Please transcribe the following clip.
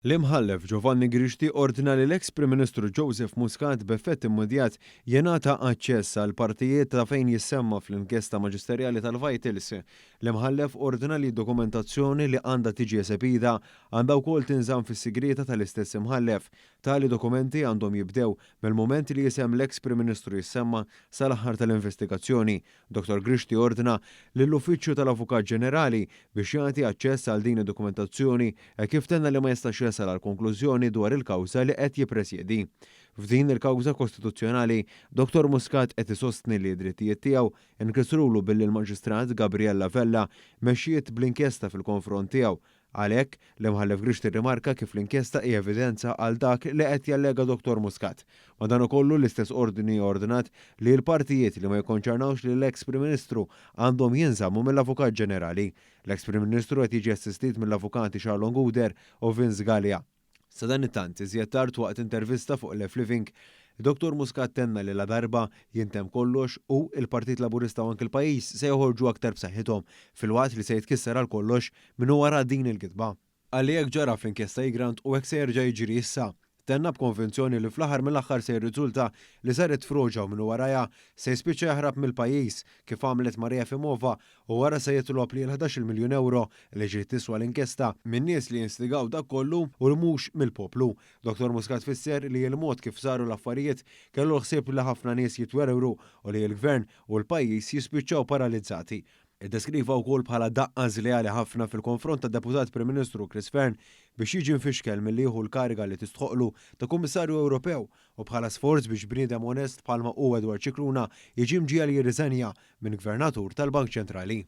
L-Imħallef Giovanni Grixti ordna li l-eks Prim Ministru Joseph Muscat b'effett immedjat jingħata aċċess għal partijiet ta' fejn jissemma fl-inkjesta maġisterjali tal-Vitals. L-Imħallef ordna li d-dokumentazzjoni li għandha tiġi esebita għandha wkoll tinżamm fis-sigrieta tal-istess Imħallef. Tali dokumenti għandhom jibdew mill-mument li isem l-eks Prim Ministru jissemma sal-aħħar tal-investigazzjoni. Dottor Grixti ordna lill-Uffiċċju tal-Avukat Ġenerali biex jagħti aċċess għal din id-dokumentazzjoni hekk kif tenna li ma jistax jasal għal konklużjoni dwar il-kawża li qed jippresjedi. F'din il-kawża kostituzzjonali, Dottor Muscat qed isostni li d-drittijiet tiegħu nkisrulu billi l-Maġistrat Gabriella Vella mexxiet bl-inkjesta fil-konfront tiegħu. Għalhekk, l-Imħallef Grixti rrimarka kif l-inkjesta hi evidenza għal dak li qed jallega Dottor Muscat. Madankollu, l-istess ordni ordnat li l-partijiet li ma jikkonċernawx lill-eks Prim Ministru għandhom jinżammu mill-Avukat Ġenerali. L-eks Prim Ministru qed jiġi assistit mill-Avukati Charlon Gouder u Vince Galea. Sadanittant, iżjed tard waqt intervista fuq Lef Living, Dottor Muscat tenna li ladarba jintemm kollox hu, il-Partit Laburista u anki l-pajjiż se joħorġu aktar b'saħħithom filwaqt li se jitkisser għal kollox min hu wara din il-gidba. Qal li hekk ġara fl-inkjesta Egrant u hekk se jerġa' jiġri issa. Tenna b'konvinzjoni li fl-aħħar mill-aħħar se jirriżulta li saret froġa u min hu warajha se jispiċċa jaħrab mill-pajjiż kif għamlet Maria Efimova u wara se jitlob li l-ħdax-il miljun ewro li ġiet tiswa l-inkjesta min-nies li instigaw dak kollu u mhux mill-poplu. Dottor Muscat fisser li l-mod kif saru l-affarijiet kellu l-ħsieb li ħafna nies jitwerwru u li l-Gvern u l-pajjiż jispiċċaw paralizzati. Iddeskriva wkoll bħala daqqa żleali ħafna fil-konfront tad-Deputat Prim Ministru Chris Fearne biex jiġi mfixkel milli jieħu l-kariga li tistħoqqlu ta' Kummissarju Ewropew u bħala sforz biex bniedem onest bħalma hu Edward Scicluna jiġi mġiegħel jirriżenja minn Gvernatur tal-Bank Ċentrali.